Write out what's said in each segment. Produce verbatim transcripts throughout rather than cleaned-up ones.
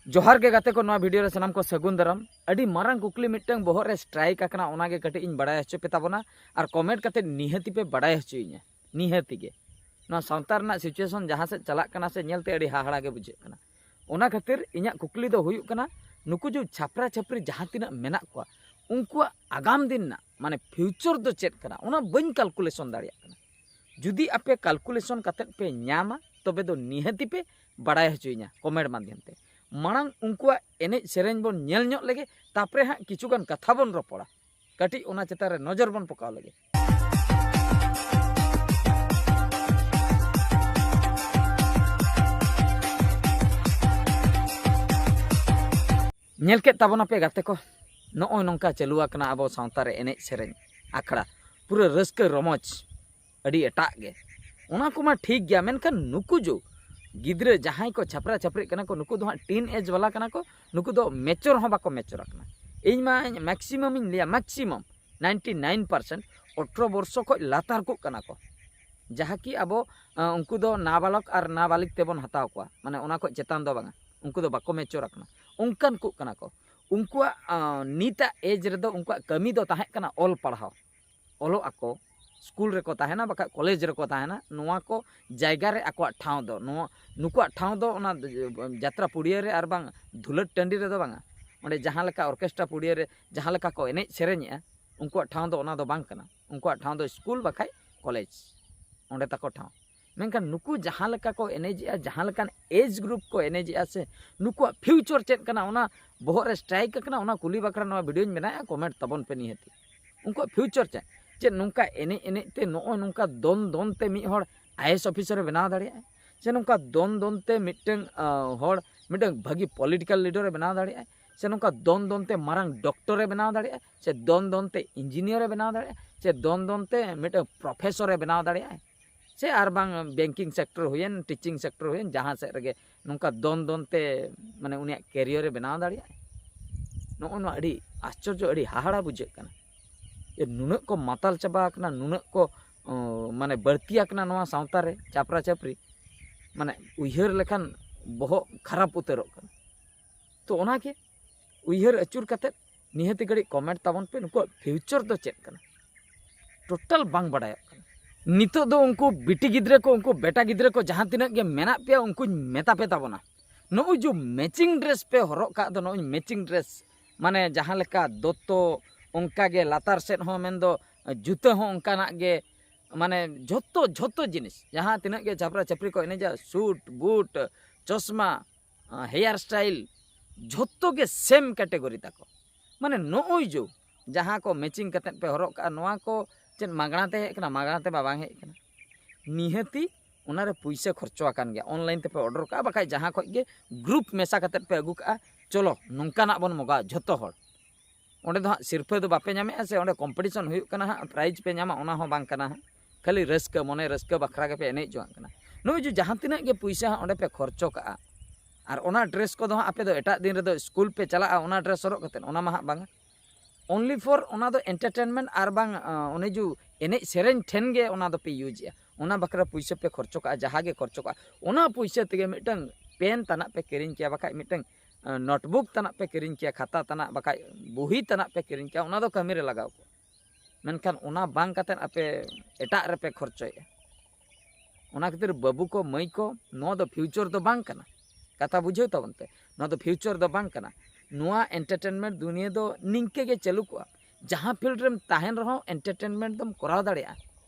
ᱡᱚᱦᱟᱨ ᱜᱮ ᱜᱟᱛᱮ ᱠᱚ, ᱱᱚᱣᱟ ᱵᱷᱤᱰᱤᱭᱳ ᱨᱮ ᱥᱟᱱᱟᱢ ᱠᱚ ᱥᱟᱹᱜᱩᱱ ᱫᱟᱨᱟᱢ᱾ ᱟᱹᱰᱤ ᱢᱟᱨᱟᱝ ᱠᱩᱠᱞᱤ ᱢᱤᱫᱴᱟᱝ ᱵᱚᱦᱚᱜ ᱨᱮ ᱥᱴᱨᱟᱭᱤᱠ ᱟᱠᱟᱱᱟ, ᱚᱱᱟ ᱜᱮ ᱠᱟᱹᱴᱤᱡ ᱤᱧ ᱵᱟᱲᱟᱭ ᱦᱚᱪᱚ ᱯᱮ ᱛᱟᱵᱚᱱᱟ᱾ ᱟᱨ ᱠᱚᱢᱮᱱᱴ ᱠᱟᱛᱮ ᱱᱤᱦᱟᱹᱛᱤ ᱯᱮ ᱵᱟᱲᱟᱭ ᱦᱚᱪᱚᱭᱤᱧᱟ, ᱱᱤᱦᱟᱹᱛᱤ ᱜᱮ᱾ ᱱᱚᱣᱟ ᱥᱟᱶᱛᱟ ᱨᱮᱱᱟᱜ ᱥᱤᱪᱩᱭᱮᱥᱚᱱ ᱡᱟᱦᱟᱸ ᱥᱮᱫ ᱪᱟᱞᱟᱜ ᱠᱟᱱᱟ ᱥᱮ, ᱧᱮᱞᱛᱮ ᱟᱹᱰᱤ ᱦᱟᱦᱟᱲᱟ ᱜᱮ ᱵᱩᱡᱷᱟᱹᱜ ᱠᱟᱱᱟ᱾ ᱚᱱᱟ ᱠᱷᱟᱹᱛᱤᱨ ᱤᱧᱟᱹᱜ ᱠᱩᱠᱞᱤ ᱫᱚ ᱦᱩᱭᱩᱜ ᱠᱟᱱᱟ, ᱱᱩᱠᱩ ᱡᱮ ᱪᱷᱟᱯᱨᱟ ᱪᱷᱟᱯᱨᱤ ᱡᱟᱦᱟᱸ ᱛᱤᱱᱟᱹᱜ ᱢᱮᱱᱟᱜ ᱠᱚᱣᱟ, ᱩᱱᱠᱩᱣᱟᱜ ᱟᱜᱟᱢ ᱫᱤᱱ ᱨᱮᱱᱟᱜ, ᱢᱟᱱᱮ ᱯᱷᱤᱭᱩᱪᱟᱨ ᱫᱚ ᱪᱮᱫ ᱠᱟᱱᱟ, ᱚᱱᱟ ᱵᱟᱹᱧ ᱠᱟᱞᱠᱩᱞᱮᱥᱚᱱ ᱫᱟᱲᱮᱭᱟᱜ ᱠᱟᱱᱟ᱾ ᱡᱩᱫᱤ ᱟᱯᱮ ᱠᱟᱞᱠᱩᱞᱮᱥᱚᱱ ᱠᱟᱛᱮᱫ ᱯᱮ ᱧᱟᱢᱟ, ᱛᱚᱵᱮ ᱫᱚ ᱱᱤᱦᱟᱹᱛᱤ ᱯᱮ ᱵᱟᱲᱟᱭ ᱦᱚᱪᱚᱭᱤᱧᱟ ᱠᱚᱢᱮᱱᱴ ᱢᱟᱫᱽᱫᱷᱚᱢ ᱛᱮ᱾ ᱢᱟᱲᱟᱝ ᱩᱱᱠᱩᱣᱟᱜ ᱮᱱᱮᱡ ᱥᱮᱨᱮᱧ ᱵᱚᱱ ᱧᱮᱞ ᱧᱚᱜ ᱞᱮᱜᱮ, ᱛᱟᱯᱚᱨᱮ ᱦᱟᱸᱜ ᱠᱤᱪᱷᱩ ᱜᱟᱱ ᱠᱟᱛᱷᱟ ᱵᱚᱱ ᱨᱚᱯᱚᱲᱟ᱾ ᱠᱟᱹᱴᱤᱡ ᱚᱱᱟ ᱪᱮᱛᱟᱱ ᱨᱮ ᱱᱚᱡᱚᱨ ᱵᱚᱱ ᱯᱚᱠᱟᱣ ᱞᱮᱜᱮ᱾ ᱧᱮᱞ ᱠᱮᱫ ᱛᱟᱵᱚᱱᱟᱯᱮ ᱜᱟᱛᱮ ᱠᱚ, ᱱᱚᱜᱼᱚᱭ ᱱᱚᱝᱠᱟ ᱪᱟᱹᱞᱩ ᱟᱠᱟᱱᱟ ᱟᱵᱚ ᱥᱟᱶᱛᱟ ᱨᱮ ᱮᱱᱮᱡ ᱥᱮᱨᱮᱧ ᱟᱠᱷᱲᱟ, ᱯᱩᱨᱟᱹ ᱨᱟᱹᱥᱠᱟᱹ ᱨᱚᱢᱚᱡᱽ, ᱟᱹᱰᱤ ᱮᱴᱟᱜ ᱜᱮ᱾ ᱚᱱᱟ ᱠᱚᱢᱟ ᱴᱷᱤᱠ ᱜᱮᱭᱟ, ᱢᱮᱱᱠᱷᱟᱱ ᱱᱩᱠᱩ ᱡᱚ ᱜᱤᱫᱽᱨᱟᱹ ᱡᱟᱦᱟᱸᱭ ᱠᱚ ᱪᱷᱟᱯᱨᱟ ᱪᱷᱟᱯᱨᱤᱜ ᱠᱟᱱᱟ ᱠᱚ, ᱱᱩᱠᱩ ᱫᱚ ᱦᱟᱸᱜ ᱴᱤᱱ ᱮᱡᱽ ᱵᱟᱞᱟ ᱠᱟᱱᱟ ᱠᱚ, ᱱᱩᱠᱩ ᱫᱚ ᱢᱮᱪᱚᱨ ᱦᱚᱸ ᱵᱟᱠᱚ ᱢᱮᱪᱚᱨ ᱟᱠᱟᱱᱟ᱾ ᱤᱧ ᱢᱟ ᱢᱮᱠᱥᱤᱢᱟᱢ ᱤᱧ ᱞᱟᱹᱭᱟ, ᱢᱮᱠᱥᱤᱢᱟᱢ ᱱᱟᱭᱤᱱᱴᱤ ᱱᱟᱭᱤᱱ ᱯᱟᱨᱥᱮᱱᱴ ᱟᱴᱷᱨᱚ ᱵᱚᱨᱥᱚ ᱠᱷᱚᱱ ᱞᱟᱛᱟᱨ ᱠᱚᱜ ᱠᱟᱱᱟ ᱠᱚ, ᱡᱟᱦᱟᱸ ᱠᱤ ᱟᱵᱚ, ᱟᱸ, ᱩᱱᱠᱩ ᱫᱚ ᱱᱟᱵᱟᱞᱚᱠ ᱟᱨ ᱱᱟᱵᱟᱞᱤᱠ ᱛᱮᱵᱚᱱ ᱦᱟᱛᱟᱣ ᱠᱚᱣᱟ, ᱢᱟᱱᱮ ᱚᱱᱟ ᱠᱷᱚᱱ ᱪᱮᱛᱟᱱ ᱫᱚ ᱵᱟᱝᱟ, ᱩᱱᱠᱩ ᱫᱚ ᱵᱟᱠᱚ ᱢᱮᱪᱚᱨ ᱟᱠᱟᱱᱟ, ᱚᱱᱠᱟᱱ ᱠᱚᱜ ᱠᱟᱱᱟ ᱠᱚ᱾ ᱩᱱᱠᱩᱣᱟᱜ, ᱟᱸ, ᱱᱤᱛᱟᱜ ᱮᱡᱽ ᱨᱮᱫᱚ ᱩᱱᱠᱩᱣᱟᱜ ᱠᱟᱹᱢᱤ ᱫᱚ ᱛᱟᱦᱮᱸ ᱠᱟᱱᱟ ᱚᱞ ᱯᱟᱲᱦᱟᱣ, ᱚᱞᱚᱜ ᱟᱠᱚ, ᱥᱠᱩᱞ ᱨᱮᱠᱚ ᱛᱟᱦᱮᱱᱟ, ᱵᱟᱠᱷᱟᱡ ᱠᱚᱞᱮᱡᱽ ᱨᱮᱠᱚ ᱛᱟᱦᱮᱱᱟ᱾ ᱱᱚᱣᱟ ᱠᱚ ᱡᱟᱭᱜᱟ ᱨᱮ ᱟᱠᱚᱣᱟᱜ ᱴᱷᱟᱶ ᱫᱚ, ᱱᱚᱣᱟ, ᱱᱩᱠᱩᱣᱟᱜ ᱴᱷᱟᱶ ᱫᱚ ᱚᱱᱟ ᱡᱟᱛᱨᱟ ᱯᱩᱲᱤᱭᱟᱹ ᱨᱮ ᱟᱨ ᱵᱟᱝ ᱫᱷᱩᱞᱟᱹᱴ ᱴᱟᱺᱰᱤ ᱨᱮᱫᱚ ᱵᱟᱝᱟ᱾ ᱚᱸᱰᱮ ᱡᱟᱦᱟᱸ ᱞᱮᱠᱟ ᱚᱨᱠᱮᱥᱴᱨᱟ ᱯᱩᱲᱤᱭᱟᱹ ᱨᱮ ᱡᱟᱦᱟᱸ ᱞᱮᱠᱟ ᱠᱚ ᱮᱱᱮᱡ ᱥᱮᱨᱮᱧᱮᱜᱼᱟ, ᱩᱱᱠᱩᱣᱟᱜ ᱴᱷᱟᱶ ᱫᱚ ᱚᱱᱟ ᱫᱚ ᱵᱟᱝ ᱠᱟᱱᱟ᱾ ᱩᱱᱠᱩᱣᱟᱜ ᱴᱷᱟᱶ ᱫᱚ ᱥᱠᱩᱞ ᱵᱟᱠᱷᱟᱡ ᱠᱚᱞᱮᱡᱽ, ᱚᱸᱰᱮ ᱛᱟᱠᱚ ᱴᱷᱟᱶ᱾ ᱢᱮᱱᱠᱷᱟᱱ ᱱᱩᱠᱩ ᱡᱟᱦᱟᱸ ᱞᱮᱠᱟ ᱠᱚ ᱮᱱᱮᱡᱮᱜᱼᱟ, ᱡᱟᱦᱟᱸ ᱞᱮᱠᱟᱱ ᱮᱡᱽ ᱜᱨᱩᱯ ᱠᱚ ᱮᱱᱮᱡᱮᱜᱼᱟ ᱥᱮ, ᱱᱩᱠᱩᱣᱟᱜ ᱯᱷᱤᱭᱩᱪᱟᱨ ᱪᱮᱫ ᱠᱟᱱᱟ, ᱚᱱᱟ ᱵᱚᱦᱚᱜ ᱨᱮ ᱥᱴᱨᱟᱭᱤᱠ ᱟᱠᱟᱱᱟ᱾ ᱚᱱᱟ ᱠᱩᱞᱤ ᱵᱟᱠᱷᱨᱟ ᱱᱚᱣᱟ ᱵᱷᱤᱰᱤᱭᱳᱧ ᱵᱮᱱᱟᱣᱮᱜᱼᱟ, ᱠᱚᱢᱮᱱᱴ ᱛᱟᱵᱚᱱ ᱯᱮ ᱱᱤᱦᱟᱹᱛᱤ᱾ ᱩᱱᱠᱩᱣᱟᱜ ᱯᱷᱤᱭᱩᱪᱟᱨ ᱪᱮᱫ? ᱪᱮᱫ ᱱᱚᱝᱠᱟ ᱮᱱᱮᱡ ᱮᱱᱮᱡ ᱛᱮ, ᱱᱚᱜᱼᱚᱭ ᱱᱚᱝᱠᱟ ᱫᱚᱱ ᱫᱚᱱ ᱛᱮ ᱢᱤᱫ ᱦᱚᱲ ᱟᱭ ᱮ ᱮᱥ ᱚᱯᱷᱤᱥᱟᱨ ᱮ ᱵᱮᱱᱟᱣ ᱫᱟᱲᱮᱭᱟᱜᱼᱟ? ᱥᱮ ᱱᱚᱝᱠᱟ ᱫᱚᱱ ᱫᱚᱱ ᱛᱮ ᱢᱤᱫᱴᱟᱝ, ᱟᱸ, ᱦᱚᱲ ᱢᱤᱫᱴᱟᱝ ᱵᱷᱟᱹᱜᱤ ᱯᱚᱞᱤᱴᱤᱠᱟᱞ ᱞᱤᱰᱟᱨ ᱮ ᱵᱮᱱᱟᱣ ᱫᱟᱲᱮᱭᱟᱜᱼᱟ? ᱥᱮ ᱱᱚᱝᱠᱟ ᱫᱚᱱ ᱫᱚᱱ ᱛᱮ ᱢᱟᱨᱟᱝ ᱰᱚᱠᱴᱚᱨ ᱮ ᱵᱮᱱᱟᱣ ᱫᱟᱲᱮᱭᱟᱜᱼᱟ? ᱥᱮ ᱫᱚᱱ ᱫᱚᱱ ᱛᱮ ᱤᱧᱡᱤᱱᱤᱭᱟᱨ ᱮ ᱵᱮᱱᱟᱣ ᱫᱟᱲᱮᱭᱟᱜᱼᱟ? ᱥᱮ ᱫᱚᱱ ᱫᱚᱱ ᱛᱮ ᱢᱤᱫᱴᱟᱝ ᱯᱨᱚᱯᱷᱮᱥᱚᱨ ᱮ ᱵᱮᱱᱟᱣ ᱫᱟᱲᱮᱭᱟᱜᱼᱟ? ᱥᱮ ᱟᱨ ᱵᱟᱝ ᱵᱮᱝᱠᱤᱝ ᱥᱮᱠᱴᱚᱨ ᱦᱩᱭᱮᱱ, ᱴᱤᱪᱤᱝ ᱥᱮᱠᱴᱚᱨ ᱦᱩᱭᱮᱱ, ᱡᱟᱦᱟᱸ ᱥᱮᱫ ᱨᱮᱜᱮ ᱱᱚᱝᱠᱟ ᱫᱚᱱ ᱫᱚᱱ ᱛᱮ, ᱢᱟᱱᱮ, ᱩᱱᱤᱭᱟᱜ ᱠᱮᱨᱤᱭᱟᱨ ᱮ ᱵᱮᱱᱟᱣ ᱫᱟᱲᱮᱭᱟᱜᱼᱟ? ᱱᱚᱜᱼᱚ ᱱᱚᱣᱟ ᱟᱹᱰᱤ ᱟᱥᱪᱚᱨᱡᱚ, ᱟᱹᱰᱤ ᱦᱟᱦᱟᱲᱟ ᱵᱩᱡᱷᱟᱹᱜ ᱠᱟᱱᱟ᱾ ᱡᱮ ᱱᱩᱱᱟᱹᱜ ᱠᱚ ᱢᱟᱛᱟᱞ ᱪᱟᱵᱟ ᱟᱠᱟᱱᱟ, ᱱᱩᱱᱟᱹᱜ ᱠᱚ, ᱚ, ᱢᱟᱱᱮ, ᱵᱟᱹᱲᱛᱤ ᱟᱠᱟᱱᱟ ᱱᱚᱣᱟ ᱥᱟᱶᱛᱟ ᱨᱮ ᱪᱟᱯᱨᱟ ᱪᱟᱯᱨᱤ, ᱢᱟᱱᱮ, ᱩᱭᱦᱟᱹᱨ ᱞᱮᱠᱷᱟᱱ ᱵᱚᱦᱚᱜ ᱠᱷᱟᱨᱟᱯ ᱩᱛᱟᱹᱨᱚᱜ ᱠᱟᱱᱟ᱾ ᱛᱚ ᱚᱱᱟᱜᱮ ᱩᱭᱦᱟᱹᱨ ᱟᱹᱪᱩᱨ ᱠᱟᱛᱮᱫ ᱱᱤᱦᱟᱹᱛᱤ ᱜᱷᱟᱹᱲᱤᱡ ᱠᱚᱢᱮᱱᱴ ᱛᱟᱵᱚᱱ ᱯᱮ, ᱱᱩᱠᱩᱣᱟᱜ ᱯᱷᱤᱭᱩᱪᱟᱨ ᱫᱚ ᱪᱮᱫ ᱠᱟᱱᱟ, ᱴᱳᱴᱟᱞ ᱵᱟᱝ ᱵᱟᱰᱟᱭᱚᱜ ᱠᱟᱱᱟ᱾ ᱱᱤᱛᱚᱜ ᱫᱚ ᱩᱱᱠᱩ ᱵᱤᱴᱤ ᱜᱤᱫᱽᱨᱟᱹ ᱠᱚ, ᱩᱱᱠᱩ ᱵᱮᱴᱟ ᱜᱤᱫᱽᱨᱟᱹ ᱠᱚ ᱡᱟᱦᱟᱸ ᱛᱤᱱᱟᱹᱜ ᱜᱮ ᱢᱮᱱᱟᱜ ᱯᱮᱭᱟ, ᱩᱱᱠᱩᱧ ᱢᱮᱛᱟ ᱯᱮ ᱛᱟᱵᱚᱱᱟ, ᱱᱚᱜᱼᱚᱭ ᱡᱮ ᱢᱮᱪᱤᱝ ᱰᱨᱮᱥ ᱯᱮ ᱦᱚᱨᱚᱜ ᱠᱟᱜ ᱫᱚ, ᱱᱚᱜᱼᱚᱭ ᱢᱮᱪᱤᱝ ᱰᱨᱮᱥ, ᱢᱟᱱᱮ ᱡᱟᱦᱟᱸ ᱞᱮᱠᱟ ᱫᱚᱛᱚ, ᱚᱱᱠᱟ ᱜᱮ ᱞᱟᱛᱟᱨ ᱥᱮᱫ ᱦᱚᱸ ᱢᱮᱱᱫᱚ ᱡᱩᱛᱟᱹ ᱦᱚᱸ ᱚᱱᱠᱟᱱᱟᱜ ᱜᱮ, ᱢᱟᱱᱮ ᱡᱷᱚᱛᱚ, ᱡᱷᱚᱛᱚ ᱡᱤᱱᱤᱥ ᱡᱟᱦᱟᱸ ᱛᱤᱱᱟᱹᱜ ᱜᱮ ᱪᱷᱟᱯᱨᱟ ᱪᱷᱟᱯᱨᱤ ᱠᱚ ᱮᱱᱮᱡᱟ, ᱥᱩᱴ, ᱵᱩᱴ, ᱪᱚᱥᱢᱟ, ᱦᱮᱭᱟᱨ ᱥᱴᱟᱭᱤᱞ, ᱡᱷᱚᱛᱚ ᱜᱮ ᱥᱮᱢ ᱠᱮᱴᱮᱜᱚᱨᱤ ᱛᱟᱠᱚ᱾ ᱢᱟᱱᱮ ᱱᱚᱜᱼᱚᱭ ᱡᱮ ᱡᱟᱦᱟᱸ ᱠᱚ ᱢᱮᱪᱤᱝ ᱠᱟᱛᱮᱫ ᱯᱮ ᱦᱚᱨᱚᱜ ᱠᱟᱜᱼᱟ, ᱱᱚᱣᱟ ᱠᱚ ᱪᱮᱫ ᱢᱟᱜᱽᱱᱟ ᱛᱮ ᱦᱮᱡ ᱠᱟᱱᱟ? ᱢᱟᱜᱽᱱᱟ ᱛᱮ ᱢᱟ ᱵᱟᱝ ᱦᱮᱡ ᱠᱟᱱᱟ᱾ ᱱᱤᱦᱟᱹᱛᱤ ᱚᱱᱟᱨᱮ ᱯᱩᱭᱥᱟᱹ ᱠᱷᱚᱨᱪᱚ ᱟᱠᱟᱱ ᱜᱮᱭᱟ᱾ ᱚᱱᱞᱟᱭᱤᱱ ᱛᱮᱯᱮ ᱚᱰᱟᱨ ᱠᱟᱜᱼᱟ, ᱵᱟᱠᱷᱟᱡ ᱡᱟᱦᱟᱸ ᱠᱷᱚᱡ ᱜᱮ ᱜᱨᱩᱯ ᱢᱮᱥᱟ ᱠᱟᱛᱮᱫ ᱯᱮ ᱟᱹᱜᱩ ᱠᱟᱜᱼᱟ, ᱪᱚᱞᱚ ᱱᱚᱝᱠᱟᱱᱟᱜ ᱵᱚᱱ ᱢᱚᱜᱟᱣᱟ ᱡᱷᱚᱛᱚ ᱦᱚᱲ᱾ ᱚᱸᱰᱮ ᱫᱚ ᱦᱟᱸᱜ ᱥᱤᱨᱯᱷᱟᱹ ᱫᱚ ᱵᱟᱯᱮ ᱧᱟᱢᱮᱜᱼᱟ, ᱥᱮ ᱚᱸᱰᱮ ᱠᱚᱢᱯᱤᱴᱤᱥᱚᱱ ᱦᱩᱭᱩᱜ ᱠᱟᱱᱟ ᱦᱟᱸᱜ, ᱯᱨᱟᱭᱤᱡᱽ ᱯᱮ ᱧᱟᱢᱟ, ᱚᱱᱟ ᱦᱚᱸ ᱵᱟᱝ ᱠᱟᱱᱟ ᱦᱟᱸᱜ᱾ ᱠᱷᱟᱹᱞᱤ ᱨᱟᱹᱥᱠᱟᱹ, ᱢᱚᱱᱮ ᱨᱟᱹᱥᱠᱟᱹ ᱵᱟᱠᱷᱨᱟ ᱜᱮᱯᱮ ᱮᱱᱮᱡ ᱡᱚᱝᱟᱜ ᱠᱟᱱᱟ᱾ ᱱᱚᱜᱼᱚᱭ ᱡᱮ ᱡᱟᱦᱟᱸ ᱛᱤᱱᱟᱹᱜ ᱜᱮ ᱯᱩᱭᱥᱟᱹ ᱦᱟᱸᱜ ᱚᱸᱰᱮ ᱯᱮ ᱠᱷᱚᱨᱪᱚ ᱠᱟᱜᱼᱟ, ᱟᱨ ᱚᱱᱟ ᱰᱨᱮᱥ ᱠᱚᱫᱚ ᱦᱟᱸᱜ ᱟᱯᱮ ᱫᱚ ᱮᱴᱟᱜ ᱫᱤᱱ ᱨᱮᱫᱚ ᱥᱠᱩᱞ ᱯᱮ ᱪᱟᱞᱟᱜᱼᱟ ᱚᱱᱟ ᱰᱨᱮᱥ ᱦᱚᱨᱚᱜ ᱠᱟᱛᱮᱫ, ᱚᱱᱟ ᱢᱟ ᱦᱟᱸᱜ ᱵᱟᱝᱟ᱾ Only for ᱚᱱᱟ ᱫᱚ ᱮᱱᱴᱟᱨᱴᱮᱱᱢᱮᱱᱴ ᱟᱨ ᱵᱟᱝ, ᱟᱸ, ᱚᱱᱮ ᱡᱮ ᱮᱱᱮᱡ ᱥᱮᱨᱮᱧ ᱴᱷᱮᱱ ᱜᱮ ᱚᱱᱟ ᱫᱚᱯᱮ ᱤᱭᱩᱡᱽ ᱮᱜᱼᱟ᱾ ᱚᱱᱟ ᱵᱟᱠᱷᱨᱟ ᱯᱩᱭᱥᱟᱹ ᱯᱮ ᱠᱷᱚᱨᱪᱚ ᱠᱟᱜᱼᱟ, ᱡᱟᱦᱟᱸ ᱜᱮ ᱠᱷᱚᱨᱪᱚ ᱠᱟᱜᱼᱟ, ᱚᱱᱟ ᱯᱩᱭᱥᱟᱹ ᱛᱮᱜᱮ ᱢᱤᱫᱴᱟᱝ ᱯᱮᱱ ᱛᱟᱱᱟᱜ ᱯᱮ ᱠᱤᱨᱤᱧ ᱠᱮᱭᱟ, ᱵᱟᱠᱷᱟᱡ ᱢᱤᱫᱴᱟᱝ, ᱟᱸ, ᱱᱳᱴᱵᱩᱠ ᱛᱟᱱᱟᱜ ᱯᱮ ᱠᱤᱨᱤᱧ ᱠᱮᱭᱟ, ᱠᱷᱟᱛᱟ ᱛᱟᱱᱟᱜ, ᱵᱟᱠᱷᱟᱡ ᱵᱩᱦᱤ ᱛᱟᱱᱟᱜ ᱯᱮ ᱠᱤᱨᱤᱧ ᱠᱮᱭᱟ, ᱚᱱᱟ ᱫᱚ ᱠᱟᱹᱢᱤ ᱨᱮ ᱞᱟᱜᱟᱣ ᱠᱚᱜᱼᱟ᱾ ᱢᱮᱱᱠᱷᱟᱱ ᱚᱱᱟ ᱵᱟᱝ ᱠᱟᱛᱮᱫ ᱟᱯᱮ ᱮᱴᱟᱜ ᱨᱮᱯᱮ ᱠᱷᱚᱨᱪᱚᱭᱮᱫᱼᱟ᱾ ᱚᱱᱟ ᱠᱷᱟᱹᱛᱤᱨ ᱵᱟᱹᱵᱩ ᱠᱚ, ᱢᱟᱹᱭ ᱠᱚ, ᱱᱚᱣᱟ ᱫᱚ ᱯᱷᱤᱭᱩᱪᱟᱨ ᱫᱚ ᱵᱟᱝ ᱠᱟᱱᱟ᱾ ᱠᱟᱛᱷᱟ ᱵᱩᱡᱷᱟᱹᱣ ᱛᱟᱵᱚᱱ ᱯᱮ, ᱱᱚᱣᱟ ᱫᱚ ᱯᱷᱤᱭᱩᱪᱟᱨ ᱫᱚ ᱵᱟᱝ ᱠᱟᱱᱟ᱾ ᱱᱚᱣᱟ ᱮᱱᱴᱟᱨᱴᱮᱱᱢᱮᱱᱴ ᱫᱩᱱᱤᱭᱟᱹ ᱫᱚ ᱱᱤᱝᱠᱟᱹ ᱜᱮ ᱪᱟᱹᱞᱩ ᱠᱚᱜᱼᱟ᱾ ᱡᱟᱦᱟᱸ ᱯᱷᱤᱞᱰ ᱨᱮᱢ ᱛᱟᱦᱮᱱ ᱨᱮᱦᱚᱸ ᱮᱱᱴᱟᱨᱴᱮᱱᱢᱮᱱᱴ ᱫᱚᱢ ᱠᱚᱨᱟᱣ ᱫᱟᱲᱮᱭᱟᱜᱼᱟ,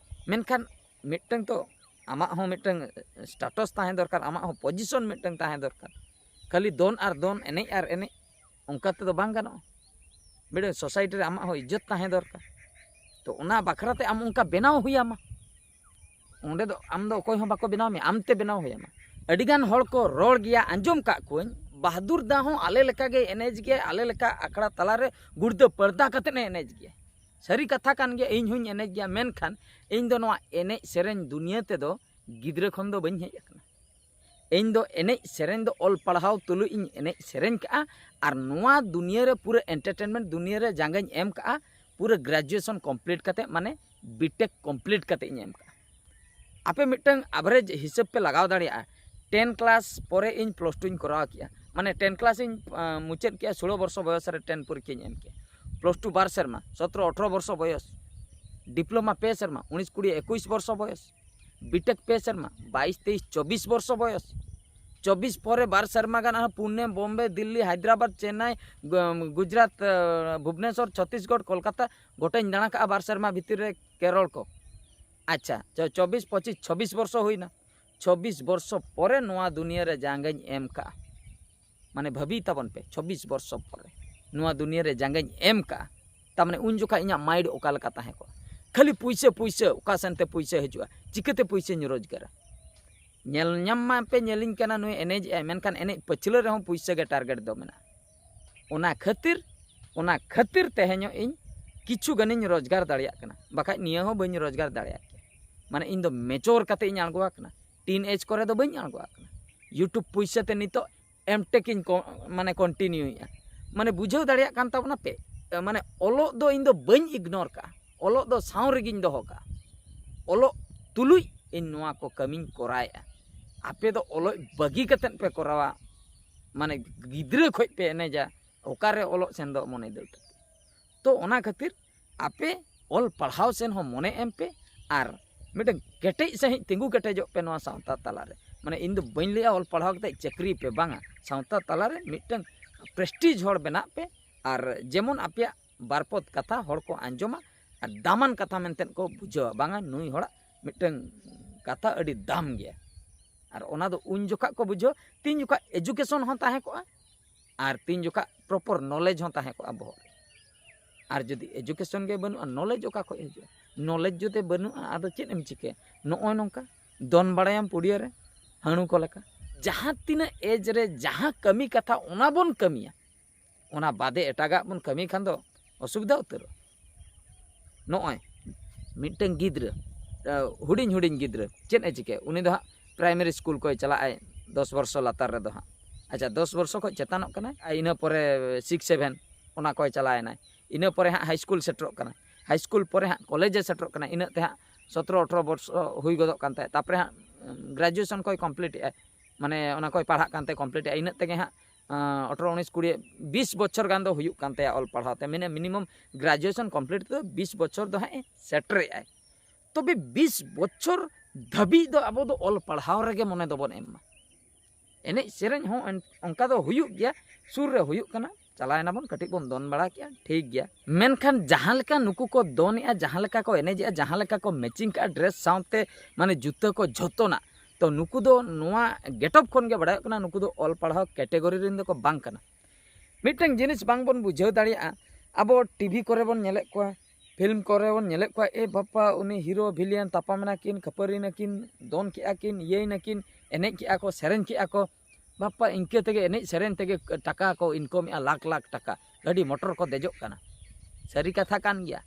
ᱢᱮᱱᱠᱷᱟᱱ ᱢᱤᱫᱴᱟᱝ ᱛᱚ ᱟᱢᱟᱜ ᱦᱚᱸ ᱢᱤᱫᱴᱟᱝ ᱥᱴᱮᱴᱟᱥ ᱛᱟᱦᱮᱸ ᱫᱚᱨᱠᱟᱨ, ᱟᱢᱟᱜ ᱦᱚᱸ ᱯᱚᱡᱤᱥᱚᱱ ᱢᱤᱫᱴᱟᱝ ᱛᱟᱦᱮᱸ ᱫᱚᱨᱠᱟᱨ᱾ ᱠᱷᱟᱹᱞᱤ ᱫᱚᱱ ᱟᱨ ᱫᱚᱱ, ᱮᱱᱮᱡ ᱟᱨ ᱮᱱᱮᱡ, ᱚᱱᱠᱟ ᱛᱮᱫᱚ ᱵᱟᱝ ᱜᱟᱱᱚᱜᱼᱟ᱾ ᱢᱤᱫᱴᱟᱝ ᱥᱳᱥᱟᱭᱴᱤ ᱨᱮ ᱟᱢᱟᱜ ᱦᱚᱸ ᱤᱡᱽᱡᱚᱛ ᱛᱟᱦᱮᱸ ᱫᱚᱨᱠᱟᱨ᱾ ᱛᱚ ᱚᱱᱟ ᱵᱟᱠᱷᱨᱟ ᱛᱮ ᱟᱢ ᱚᱱᱠᱟ ᱵᱮᱱᱟᱣ ᱦᱩᱭ ᱟᱢᱟ᱾ ᱚᱸᱰᱮ ᱫᱚ ᱟᱢ ᱫᱚ ᱚᱠᱚᱭ ᱦᱚᱸ ᱵᱟᱠᱚ ᱵᱮᱱᱟᱣ ᱢᱮᱭᱟ, ᱟᱢ ᱛᱮ ᱵᱮᱱᱟᱣ ᱦᱩᱭ ᱟᱢᱟ᱾ ᱟᱹᱰᱤ ᱜᱟᱱ ᱦᱚᱲ ᱠᱚ ᱨᱚᱲ ᱜᱮᱭᱟ, ᱟᱸᱡᱚᱢ ᱠᱟᱜ ᱠᱚᱣᱟᱹᱧ, ᱵᱟᱦᱟᱫᱩᱨ ᱫᱟ ᱦᱚᱸ ᱟᱞᱮ ᱞᱮᱠᱟ ᱜᱮ ᱮᱱᱮᱡ ᱜᱮᱭᱟ, ᱟᱞᱮ ᱞᱮᱠᱟ ᱟᱠᱷᱲᱟ ᱛᱟᱞᱟ ᱨᱮ ᱜᱩᱲᱫᱟᱹ ᱯᱟᱹᱲᱫᱟ ᱠᱟᱛᱮᱫ ᱮ ᱮᱱᱮᱡ ᱜᱮᱭᱟ᱾ ᱥᱟᱹᱨᱤ ᱠᱟᱛᱷᱟ ᱠᱟᱱ ᱜᱮᱭᱟ, ᱤᱧ ᱦᱚᱸᱧ ᱮᱱᱮᱡ ᱜᱮᱭᱟ, ᱢᱮᱱᱠᱷᱟᱱ ᱤᱧ ᱫᱚ ᱱᱚᱣᱟ ᱮᱱᱮᱡ ᱥᱮᱨᱮᱧ ᱫᱩᱱᱤᱭᱟᱹ ᱛᱮᱫᱚ ᱜᱤᱫᱽᱨᱟᱹ ᱠᱷᱚᱱ ᱫᱚ ᱵᱟᱹᱧ ᱦᱮᱡ ᱟᱠᱟᱱᱟ᱾ ᱤᱧ ᱫᱚ ᱮᱱᱮᱡ ᱥᱮᱨᱮᱧ ᱫᱚ ᱚᱞ ᱯᱟᱲᱦᱟᱣ ᱛᱩᱞᱩᱡ ᱤᱧ ᱮᱱᱮᱡ ᱥᱮᱨᱮᱧ ᱠᱟᱜᱼᱟ, ᱟᱨ ᱱᱚᱣᱟ ᱫᱩᱱᱤᱭᱟᱹ ᱨᱮ ᱯᱩᱨᱟᱹ ᱮᱱᱴᱟᱨᱴᱮᱱᱢᱮᱱᱴ ᱫᱩᱱᱤᱭᱟᱹ ᱨᱮ ᱡᱟᱸᱜᱟᱧ ᱮᱢ ᱠᱟᱜᱼᱟ, ᱯᱩᱨᱟᱹ ᱜᱨᱮᱡᱩᱭᱮᱥᱚᱱ ᱠᱚᱢᱯᱞᱤᱴ ᱠᱟᱛᱮᱫ, ᱢᱟᱱᱮ ᱵᱤᱴᱮᱠ ᱠᱚᱢᱯᱞᱤᱴ ᱠᱟᱛᱮᱫ ᱤᱧ ᱮᱢ ᱠᱟᱜᱼᱟ᱾ ᱟᱯᱮ ᱢᱤᱫᱴᱟᱝ ᱟᱵᱷᱨᱮᱡᱽ ᱦᱤᱥᱟᱹᱵ ᱯᱮ ᱞᱟᱜᱟᱣ ᱫᱟᱲᱮᱭᱟᱜᱼᱟ, ᱴᱮᱱ ᱠᱞᱟᱥ ᱯᱚᱨᱮ ᱤᱧ ᱯᱞᱟᱥ ᱴᱩᱧ ᱠᱚᱨᱟᱣ ᱠᱮᱜᱼᱟ, ᱢᱟᱱᱮ ᱴᱮᱱ ᱠᱞᱟᱥ ᱤᱧ ᱟᱸ, ᱢᱩᱪᱟᱹᱫ ᱠᱮᱜᱼᱟ, ᱥᱳᱞᱳ ᱵᱚᱨᱥᱚ ᱵᱚᱭᱚᱥ ᱨᱮ ᱴᱮᱱ ᱯᱚᱨᱤᱠᱠᱷᱟᱧ ᱮᱢ ᱠᱮᱜᱼᱟ᱾ ᱯᱞᱟᱥ ᱴᱩ ᱵᱟᱨ ᱥᱮᱨᱢᱟ, ᱥᱚᱛᱨᱚ ᱟᱴᱷᱨᱚ ᱵᱚᱨᱥᱚ ᱵᱚᱭᱚᱥ᱾ ᱰᱤᱯᱞᱳᱢᱟ ᱯᱮ ᱥᱮᱨᱢᱟ, ᱩᱱᱤᱥ ᱠᱩᱲᱤ ᱮᱠᱩᱥ ᱵᱚᱨᱥᱚ ᱵᱚᱭᱚᱥ᱾ ᱵᱤᱴᱮᱠ ᱯᱮ ᱥᱮᱨᱢᱟ, ᱵᱟᱭᱤᱥ ᱛᱮᱭᱤᱥ ᱪᱚᱵᱵᱤᱥ ᱵᱚᱨᱥᱚ ᱵᱚᱭᱚᱥ᱾ ᱪᱚᱵᱵᱤᱥ ᱯᱚᱨᱮ ᱵᱟᱨ ᱥᱮᱨᱢᱟ ᱜᱟᱱ ᱟᱨᱦᱚᱸ ᱯᱩᱱᱮ, ᱵᱚᱢᱵᱮ, ᱫᱤᱞᱞᱤ, ᱦᱟᱭᱫᱨᱟᱵᱟᱫᱽ, ᱪᱮᱱᱱᱟᱭ, ᱜᱩ- ᱜᱩᱡᱽᱨᱟᱴ, ᱟᱸ, ᱵᱷᱩᱵᱽᱱᱮᱥᱚᱨ, ᱪᱷᱚᱛᱤᱥᱜᱚᱲ, ᱠᱳᱞᱠᱟᱛᱟ ᱜᱚᱴᱟᱧ ᱫᱟᱬᱟ ᱠᱟᱜᱼᱟ ᱵᱟᱨ ᱥᱮᱨᱢᱟ ᱵᱷᱤᱛᱤᱨ ᱨᱮ ᱠᱮᱨᱚᱞ ᱠᱚ᱾ ᱟᱪᱪᱷᱟ, ᱪᱚ- ᱪᱚᱵᱵᱤᱥ, ᱯᱚᱸᱪᱤᱥ, ᱪᱷᱚᱵᱵᱤᱥ ᱵᱚᱨᱥᱚ ᱦᱩᱭᱱᱟ᱾ ᱪᱷᱚᱵᱵᱤᱥ ᱵᱚᱨᱥᱚ ᱯᱚᱨᱮ ᱱᱚᱣᱟ ᱫᱩᱱᱤᱭᱟᱹ ᱨᱮ ᱡᱟᱸᱜᱟᱧ ᱮᱢ ᱠᱟᱜᱼᱟ᱾ ᱢᱟᱱᱮ ᱵᱷᱟᱹᱵᱤ ᱛᱟᱵᱚᱱ ᱯᱮ, ᱪᱷᱚᱵᱵᱤᱥ ᱵᱚᱨᱥᱚ ᱯᱚᱨᱮ ᱱᱚᱣᱟ ᱫᱩᱱᱤᱭᱟᱹ ᱨᱮ ᱡᱟᱸᱜᱟᱧ ᱮᱢ ᱠᱟᱜᱼᱟ᱾ ᱛᱟᱨ ᱢᱟᱱᱮ ᱩᱱ ᱡᱚᱠᱷᱟᱜ ᱤᱧᱟᱹᱜ ᱢᱟᱭᱤᱱᱰ ᱚᱠᱟ ᱞᱮᱠᱟ ᱛᱟᱦᱮᱸ ᱠᱚᱜᱼᱟ? ᱠᱷᱟᱹᱞᱤ ᱯᱩᱭᱥᱟᱹ, ᱯᱩᱭᱥᱟᱹ, ᱚᱠᱟ ᱥᱮᱱ ᱛᱮ ᱯᱩᱭᱥᱟᱹ ᱦᱤᱡᱩᱜᱼᱟ, ᱪᱤᱠᱟᱹᱛᱮ ᱯᱩᱭᱥᱟᱹᱧ ᱨᱳᱡᱽᱜᱟᱨᱟ? ᱧᱮᱞ ᱧᱟᱢ ᱢᱟ ᱯᱮ ᱧᱮᱞᱤᱧ ᱠᱟᱱᱟ ᱱᱩᱭ ᱮᱱᱮᱡ ᱮᱜᱼᱟᱭ, ᱢᱮᱱᱠᱷᱟᱱ ᱮᱱᱮᱡ ᱯᱟᱹᱪᱷᱞᱟᱹ ᱨᱮᱦᱚᱸ ᱯᱩᱭᱥᱟᱹ ᱜᱮ ᱴᱟᱨᱜᱮᱴ ᱫᱚ ᱢᱮᱱᱟᱜᱼᱟ᱾ ᱚᱱᱟ ᱠᱷᱟᱹᱛᱤᱨ, ᱚᱱᱟ ᱠᱷᱟᱹᱛᱤᱨ ᱛᱮᱦᱮᱧᱚᱜ ᱤᱧ ᱠᱤᱪᱷᱩ ᱜᱟᱱᱤᱧ ᱨᱳᱡᱽᱜᱟᱨ ᱫᱟᱲᱮᱭᱟᱜ ᱠᱟᱱᱟ, ᱵᱟᱠᱷᱟᱡ ᱱᱤᱭᱟᱹ ᱦᱚᱸ ᱵᱟᱹᱧ ᱨᱳᱡᱽᱜᱟᱨ ᱫᱟᱲᱮᱭᱟᱜ ᱠᱮᱭᱟ᱾ ᱢᱟᱱᱮ ᱤᱧ ᱫᱚ ᱢᱮᱪᱳᱨ ᱠᱟᱛᱮ ᱤᱧ ᱟᱬᱜᱚ ᱟᱠᱟᱱᱟ, ᱴᱤᱱ ᱮᱡᱽ ᱠᱚᱨᱮ ᱫᱚ ᱵᱟᱹᱧ ᱟᱬᱜᱚ ᱟᱠᱟᱱᱟ᱾ YouTube ᱯᱩᱭᱥᱟᱹ ᱛᱮ ᱱᱤᱛᱚᱜ ᱮᱢᱴᱮᱠ ᱤᱧ ᱠᱚ- ᱢᱟᱱᱮ ᱠᱚᱱᱴᱤᱱᱤᱭᱩᱭᱮᱫᱼᱟ᱾ ᱢᱟᱱᱮ ᱵᱩᱡᱷᱟᱹᱣ ᱫᱟᱲᱮᱭᱟᱜ ᱠᱟᱱ ᱛᱟᱵᱚᱱᱟ ᱯᱮ? ᱢᱟᱱᱮ ᱚᱞᱚᱜ ᱫᱚ ᱤᱧ ᱫᱚ ᱵᱟᱹᱧ ᱤᱜᱽᱱᱳᱨ ᱠᱟᱜᱼᱟ, ᱚᱞᱚᱜ ᱫᱚ ᱥᱟᱶ ᱨᱮᱜᱮᱧ ᱫᱚᱦᱚ ᱠᱟᱜᱼᱟ᱾ ᱚᱞᱚᱜ ᱛᱩᱞᱩᱡ ᱤᱧ ᱱᱚᱣᱟ ᱠᱚ ᱠᱟᱹᱢᱤᱧ ᱠᱚᱨᱟᱣᱮᱫᱼᱟ᱾ ᱟᱯᱮ ᱫᱚ ᱚᱞᱚᱜ ᱵᱟᱹᱜᱤ ᱠᱟᱛᱮᱫ ᱯᱮ ᱠᱚᱨᱟᱣᱟ, ᱢᱟᱱᱮ ᱜᱤᱫᱽᱨᱟᱹ ᱠᱷᱚᱡ ᱯᱮ ᱮᱱᱮᱡᱟ, ᱚᱠᱟᱨᱮ ᱚᱞᱚᱜ ᱥᱮᱱ ᱫᱚ ᱢᱚᱱᱮ ᱫᱟᱹᱲ ᱛᱟᱯᱮ? ᱛᱚ ᱚᱱᱟ ᱠᱷᱟᱹᱛᱤᱨ ᱟᱯᱮ ᱚᱞ ᱯᱟᱲᱦᱟᱣ ᱥᱮᱱ ᱦᱚᱸ ᱢᱚᱱᱮ ᱮᱢ ᱯᱮ ᱟᱨ ᱢᱤᱫᱴᱟᱝ ᱠᱮᱴᱮᱡ ᱥᱟᱺᱦᱤᱡ ᱛᱤᱸᱜᱩ ᱠᱮᱴᱮᱡᱚᱜ ᱯᱮ ᱱᱚᱣᱟ ᱥᱟᱶᱛᱟ ᱛᱟᱞᱟᱨᱮ᱾ ᱢᱟᱱᱮ ᱤᱧ ᱫᱚ ᱵᱟᱹᱧ ᱞᱟᱹᱭᱟ ᱚᱞ ᱯᱟᱲᱦᱟᱣ ᱠᱟᱛᱮ ᱪᱟᱹᱠᱨᱤ ᱯᱮ, ᱵᱟᱝᱟ, ᱥᱟᱶᱛᱟ ᱛᱟᱞᱟᱨᱮ ᱢᱤᱫᱴᱟᱝ ᱯᱨᱮᱥᱴᱤᱡᱽ ᱦᱚᱲ ᱵᱮᱱᱟᱜ ᱯᱮ᱾ ᱟᱨ ᱡᱮᱢᱚᱱ ᱟᱯᱮᱭᱟᱜ ᱵᱟᱨᱯᱚᱫ ᱠᱟᱛᱷᱟ ᱦᱚᱲ ᱠᱚ ᱟᱸᱡᱚᱢᱟ ᱟᱨ ᱫᱟᱢᱟᱱ ᱠᱟᱛᱷᱟ ᱢᱮᱱᱛᱮ ᱠᱚ ᱵᱩᱡᱷᱟᱹᱣᱟ, ᱵᱟᱝᱟ ᱱᱩᱭ ᱦᱚᱲᱟᱜ ᱢᱤᱫᱴᱟᱝ ᱠᱟᱛᱷᱟ ᱟᱹᱰᱤ ᱫᱟᱢ ᱜᱮᱭᱟ᱾ ᱟᱨ ᱚᱱᱟ ᱫᱚ ᱩᱱ ᱡᱚᱠᱷᱟᱜ ᱠᱚ ᱵᱩᱡᱷᱟᱹᱣᱟ ᱛᱤᱱ ᱡᱚᱠᱷᱟᱜ ᱮᱡᱩᱠᱮᱥᱚᱱ ᱦᱚᱸ ᱛᱟᱦᱮᱸ ᱠᱚᱜᱼᱟ ᱟᱨ ᱛᱤᱱ ᱡᱚᱠᱷᱟᱜ ᱯᱨᱚᱯᱚᱨ ᱱᱚᱞᱮᱡᱽ ᱦᱚᱸ ᱛᱟᱦᱮᱸ ᱠᱚᱜᱼᱟ ᱵᱚᱦᱚᱜ ᱨᱮ᱾ ᱟᱨ ᱡᱩᱫᱤ ᱮᱡᱩᱠᱮᱥᱚᱱ ᱜᱮ ᱵᱟᱹᱱᱩᱜᱼᱟ, ᱱᱚᱞᱮᱡᱽ ᱚᱠᱟ ᱠᱷᱚᱡ ᱦᱤᱡᱩᱜᱼᱟ? ᱱᱚᱞᱮᱡᱽ ᱡᱩᱫᱤ ᱵᱟᱹᱱᱩᱜᱼᱟ, ᱟᱫᱚ ᱪᱮᱫ ᱮᱢ ᱪᱤᱠᱟᱹᱭᱟ? ᱱᱚᱜᱼᱚᱭ ᱱᱚᱝᱠᱟ ᱫᱚᱱ ᱵᱟᱲᱟᱭᱟᱢ ᱯᱩᱲᱤᱭᱟᱹ ᱨᱮ ᱦᱟᱹᱬᱩ ᱠᱚ ᱞᱮᱠᱟ᱾ ᱡᱟᱦᱟᱸ ᱛᱤᱱᱟᱹᱜ ᱮᱡᱽ ᱨᱮ ᱡᱟᱦᱟᱸ ᱠᱟᱹᱢᱤ ᱠᱟᱛᱷᱟ ᱚᱱᱟ ᱵᱚᱱ ᱠᱟᱹᱢᱤᱭᱟ, ᱚᱱᱟ ᱵᱟᱫᱮ ᱮᱴᱟᱜᱟᱜ ᱵᱚᱱ ᱠᱟᱹᱢᱤ ᱠᱷᱟᱱ ᱫᱚ ᱚᱥᱩᱵᱤᱫᱷᱟ ᱩᱛᱟᱹᱨᱚᱜᱼᱟ᱾ ᱱᱚᱜᱼᱚᱭ ᱢᱤᱫᱴᱟᱝ ᱜᱤᱫᱽᱨᱟᱹ, ᱟᱸ, ᱦᱩᱰᱤᱧ ᱦᱩᱰᱤᱧ ᱜᱤᱫᱽᱨᱟᱹ ᱪᱮᱫ ᱮ ᱪᱤᱠᱟᱹᱭᱟ? ᱩᱱᱤ ᱫᱚ ᱦᱟᱸᱜ ᱯᱨᱟᱭᱢᱟᱨᱤ ᱥᱠᱩᱞ ᱠᱚᱭ ᱪᱟᱞᱟᱜᱼᱟᱭ ᱫᱚᱥ ᱵᱚᱨᱥᱚ ᱞᱟᱛᱟᱨ ᱨᱮᱫᱚ ᱦᱟᱸᱜ᱾ ᱟᱪᱪᱷᱟ, ᱫᱚᱥ ᱵᱚᱨᱥᱚ ᱠᱷᱚᱱ ᱪᱮᱛᱟᱱᱚᱜ ᱠᱟᱱᱟᱭ, ᱟᱨ ᱤᱱᱟᱹ ᱯᱚᱨᱮ ᱥᱤᱠᱥ ᱥᱮᱵᱷᱮᱱ ᱚᱱᱟ ᱠᱚᱭ ᱪᱟᱞᱟᱣᱮᱱᱟᱭ᱾ ᱤᱱᱟᱹ ᱯᱚᱨᱮ ᱦᱟᱸᱜ ᱦᱟᱭ ᱥᱠᱩᱞ ᱥᱮᱴᱮᱨᱚᱜ ᱠᱟᱱᱟ, ᱦᱟᱭ ᱥᱠᱩᱞ ᱯᱚᱨᱮ ᱦᱟᱸᱜ ᱠᱚᱞᱮᱡᱽ ᱮ ᱥᱮᱴᱮᱨᱚᱜ ᱠᱟᱱᱟ, ᱤᱱᱟᱹᱜ ᱛᱮ ᱦᱟᱸᱜ ᱥᱚᱛᱨᱚ ᱟᱴᱷᱨᱚ ᱵᱚᱨᱥᱚ ᱦᱩᱭ ᱜᱚᱫᱚᱜ ᱠᱟᱱ ᱛᱟᱭᱟ᱾ ᱛᱟᱨᱯᱚᱨᱮ ᱦᱟᱸᱜ ᱜᱨᱮᱡᱩᱭᱮᱥᱚᱱ ᱠᱚᱭ ᱠᱚᱢᱯᱞᱤᱴ ᱮᱫᱼᱟᱭ, ᱢᱟᱱᱮ ᱚᱱᱟ ᱠᱚᱭ ᱯᱟᱲᱦᱟᱜ ᱠᱟᱱᱛᱮ ᱠᱚᱢᱯᱞᱤᱴ ᱮᱫᱼᱟ᱾ ᱤᱱᱟᱹᱜ ᱛᱮᱜᱮ ᱦᱟᱸᱜ ᱟᱴᱷᱨᱚ ᱩᱱᱤᱥ ᱠᱩᱲᱤ ᱵᱤᱥ ᱵᱚᱪᱷᱚᱨ ᱜᱟᱱ ᱫᱚ ᱦᱩᱭᱩᱜ ᱠᱟᱱ ᱛᱟᱭᱟ ᱚᱞ ᱯᱟᱲᱦᱟᱣ ᱛᱮ, ᱢᱟᱱᱮ ᱢᱤᱱᱤᱢᱟᱢ ᱜᱨᱮᱡᱩᱭᱮᱥᱚᱱ ᱠᱚᱢᱯᱞᱤᱴ ᱛᱮᱫᱚ ᱵᱤᱥ ᱵᱚᱪᱷᱚᱨ ᱫᱚ ᱦᱟᱸᱜ ᱮ ᱥᱮᱴᱮᱨᱮᱜᱼᱟᱭ᱾ ᱛᱚᱵᱮ ᱵᱤᱥ ᱵᱚᱪᱷᱚᱨ ᱫᱷᱟᱹᱵᱤᱡ ᱫᱚ ᱟᱵᱚ ᱫᱚ ᱚᱞ ᱯᱟᱲᱦᱟᱣ ᱨᱮᱜᱮ ᱢᱚᱱᱮ ᱫᱚᱵᱚᱱ ᱮᱢ ᱢᱟ᱾ ᱮᱱᱮᱡ ᱥᱮᱨᱮᱧ ᱦᱚᱸ ᱚᱱᱠᱟ ᱫᱚ ᱦᱩᱭᱩᱜ ᱜᱮᱭᱟ, ᱥᱩᱨ ᱨᱮ ᱦᱩᱭᱩᱜ ᱠᱟᱱᱟ, ᱪᱟᱞᱟᱣ ᱮᱱᱟᱵᱚᱱ, ᱠᱟᱹᱴᱤᱡ ᱵᱚᱱ ᱫᱚᱱ ᱵᱟᱲᱟ ᱠᱮᱜᱼᱟ, ᱴᱷᱤᱠ ᱜᱮᱭᱟ᱾ ᱢᱮᱱᱠᱷᱟᱱ ᱡᱟᱦᱟᱸ ᱞᱮᱠᱟ ᱱᱩᱠᱩ ᱠᱚ ᱫᱚᱱᱮᱜᱼᱟ, ᱡᱟᱦᱟᱸ ᱞᱮᱠᱟ ᱠᱚ ᱮᱱᱮᱡᱮᱜᱼᱟ, ᱡᱟᱦᱟᱸ ᱞᱮᱠᱟ ᱠᱚ ᱢᱮᱪᱤᱝ ᱠᱟᱜᱼᱟ ᱰᱨᱮᱥ ᱥᱟᱶᱛᱮ, ᱢᱟᱱᱮ ᱡᱩᱛᱟᱹ ᱠᱚ ᱡᱷᱚᱛᱚᱱᱟᱜ, ᱛᱚ ᱱᱩᱠᱩ ᱫᱚ ᱱᱚᱣᱟ ᱜᱮᱴᱚᱯ ᱠᱷᱚᱱ ᱜᱮ ᱵᱟᱲᱟᱭᱚᱜ ᱠᱟᱱᱟ ᱱᱩᱠᱩ ᱫᱚ ᱚᱞ ᱯᱟᱲᱦᱟᱣ ᱠᱮᱴᱮᱜᱚᱨᱤ ᱨᱮᱱ ᱫᱚᱠᱚ ᱵᱟᱝ ᱠᱟᱱᱟ᱾ ᱢᱤᱫᱴᱟᱝ ᱡᱤᱱᱤᱥ ᱵᱟᱝᱵᱚᱱ ᱵᱩᱡᱷᱟᱹᱣ ᱫᱟᱲᱮᱭᱟᱜᱼᱟ, ᱟᱵᱚ ᱴᱤᱵᱷᱤ ᱠᱚᱨᱮ ᱵᱚᱱ ᱧᱮᱞᱮᱫ ᱠᱚᱣᱟ, ᱯᱷᱤᱞᱢ ᱠᱚᱨᱮ ᱵᱚᱱ ᱧᱮᱞᱮᱫ ᱠᱚᱣᱟ, ᱮ ᱵᱟᱯᱟ ᱩᱱᱤ ᱦᱤᱨᱳ ᱵᱷᱤᱞᱤᱭᱟᱱ ᱛᱟᱯᱟᱢ ᱮᱱᱟ ᱠᱤᱱ, ᱠᱷᱟᱹᱯᱟᱹᱨᱤ ᱮᱱᱟ ᱠᱤᱱ, ᱫᱚᱱ ᱠᱮᱜᱼᱟ ᱠᱤᱱ, ᱤᱭᱟᱹᱭ ᱱᱟᱠᱤᱱ, ᱮᱱᱮᱡ ᱠᱮᱜᱼᱟ ᱠᱚ, ᱥᱮᱨᱮᱧ ᱠᱮᱜᱼᱟ ᱠᱚ, ᱵᱟᱯᱟ ᱤᱱᱠᱟᱹ ᱛᱮᱜᱮ ᱮᱱᱮᱡ ᱥᱮᱨᱮᱧ ᱛᱮᱜᱮ ᱴᱟᱠᱟ ᱠᱚ ᱤᱱᱠᱚᱢᱮᱜᱼᱟ, ᱞᱟᱠᱷ ᱞᱟᱠᱷ ᱴᱟᱠᱟ, ᱜᱟᱹᱰᱤ ᱢᱚᱴᱚᱨ ᱠᱚ ᱫᱮᱡᱚᱜ ᱠᱟᱱᱟ᱾ ᱥᱟᱹᱨᱤ ᱠᱟᱛᱷᱟ ᱠᱟᱱ ᱜᱮᱭᱟ,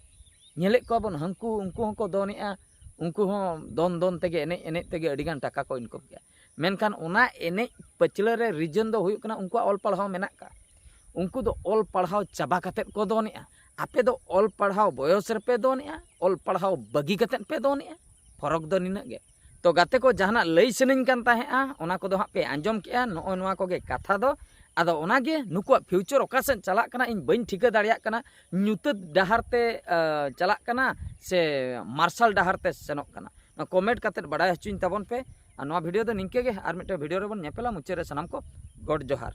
ᱧᱮᱞᱮᱫ ᱠᱚᱣᱟ ᱵᱚᱱ, ᱦᱟᱹᱱᱠᱩ ᱩᱱᱠᱩ ᱦᱚᱸᱠᱚ ᱫᱚᱱᱮᱜᱼᱟ, ᱩᱱᱠᱩ ᱦᱚᱸ ᱫᱚᱱ ᱫᱚᱱ ᱛᱮᱜᱮ, ᱮᱱᱮᱡ ᱮᱱᱮᱡ ᱛᱮᱜᱮ ᱟᱹᱰᱤᱜᱟᱱ ᱴᱟᱠᱟ ᱠᱚ ᱤᱱᱠᱚᱢ ᱠᱮᱜᱼᱟ᱾ ᱢᱮᱱᱠᱷᱟᱱ ᱚᱱᱟ ᱮᱱᱮᱡ ᱯᱟᱹᱪᱷᱞᱟᱹ ᱨᱮ ᱨᱤᱡᱚᱱ ᱫᱚ ᱦᱩᱭᱩᱜ ᱠᱟᱱᱟ ᱩᱱᱠᱩᱣᱟᱜ ᱚᱞ ᱯᱟᱲᱦᱟᱣ ᱢᱮᱱᱟᱜ ᱠᱟᱜᱼᱟ᱾ ᱩᱱᱠᱩ ᱫᱚ ᱚᱞ ᱯᱟᱲᱦᱟᱣ ᱪᱟᱵᱟ ᱠᱟᱛᱮᱫ ᱠᱚ ᱫᱚᱱᱮᱜᱼᱟ, ᱟᱯᱮ ᱫᱚ ᱚᱞ ᱯᱟᱲᱦᱟᱣ ᱵᱚᱭᱚᱥ ᱨᱮᱯᱮ ᱫᱚᱱᱮᱜᱼᱟ, ᱚᱞ ᱯᱟᱲᱦᱟᱣ ᱵᱟᱹᱜᱤ ᱠᱟᱛᱮᱫ ᱯᱮ ᱫᱚᱱᱮᱜᱼᱟ, ᱯᱷᱚᱨᱚᱠ ᱫᱚ ᱱᱤᱱᱟᱹᱜ ᱜᱮ᱾ ᱛᱚ ᱜᱟᱛᱮ ᱠᱚ, ᱡᱟᱦᱟᱱᱟᱜ ᱞᱟᱹᱭ ᱥᱟᱱᱟᱧ ᱠᱟᱱ ᱛᱟᱦᱮᱸᱜᱼᱟ, ᱚᱱᱟ ᱠᱚᱫᱚ ᱦᱟᱸᱜ ᱯᱮ ᱟᱸᱡᱚᱢ ᱠᱮᱜᱼᱟ᱾ ᱱᱚᱜᱼᱚᱭ ᱱᱚᱣᱟ ᱠᱚᱜᱮ ᱠᱟᱛᱷᱟ ᱫᱚ᱾ ᱟᱫᱚ ᱚᱱᱟᱜᱮ ᱱᱩᱠᱩᱣᱟᱜ ᱯᱷᱤᱭᱩᱪᱟᱨ ᱚᱠᱟ ᱥᱮᱫ ᱪᱟᱞᱟᱜ ᱠᱟᱱᱟ ᱤᱧ ᱵᱟᱹᱧ ᱴᱷᱤᱠᱟᱹ ᱫᱟᱲᱮᱭᱟᱜ ᱠᱟᱱᱟ᱾ ᱧᱩᱛᱟᱹᱛ ᱰᱟᱦᱟᱨ ᱛᱮ ᱪᱟᱞᱟᱜ ᱠᱟᱱᱟ ᱥᱮ ᱢᱟᱨᱥᱟᱞ ᱰᱟᱦᱟᱨ ᱛᱮ ᱥᱮᱱᱚᱜ ᱠᱟᱱᱟ, ᱱᱚᱣᱟ ᱠᱚᱢᱮᱱᱴ ᱠᱟᱛᱮᱫ ᱵᱟᱲᱟᱭ ᱦᱚᱪᱚᱧ ᱛᱟᱵᱚᱱ ᱯᱮ᱾ ᱟᱨ ᱱᱚᱣᱟ ᱵᱷᱤᱰᱤᱭᱳ ᱫᱚ ᱱᱤᱝᱠᱟᱹ ᱜᱮ, ᱟᱨ ᱢᱤᱫᱴᱮᱱ ᱵᱷᱤᱰᱤᱭᱳ ᱨᱮᱵᱚᱱ ᱧᱮᱯᱮᱞᱟ᱾ ᱢᱩᱪᱟᱹᱫ ᱨᱮ ᱥᱟᱱᱟᱢ ᱠᱚ ᱜᱚᱰ ᱡᱚᱦᱟᱨ᱾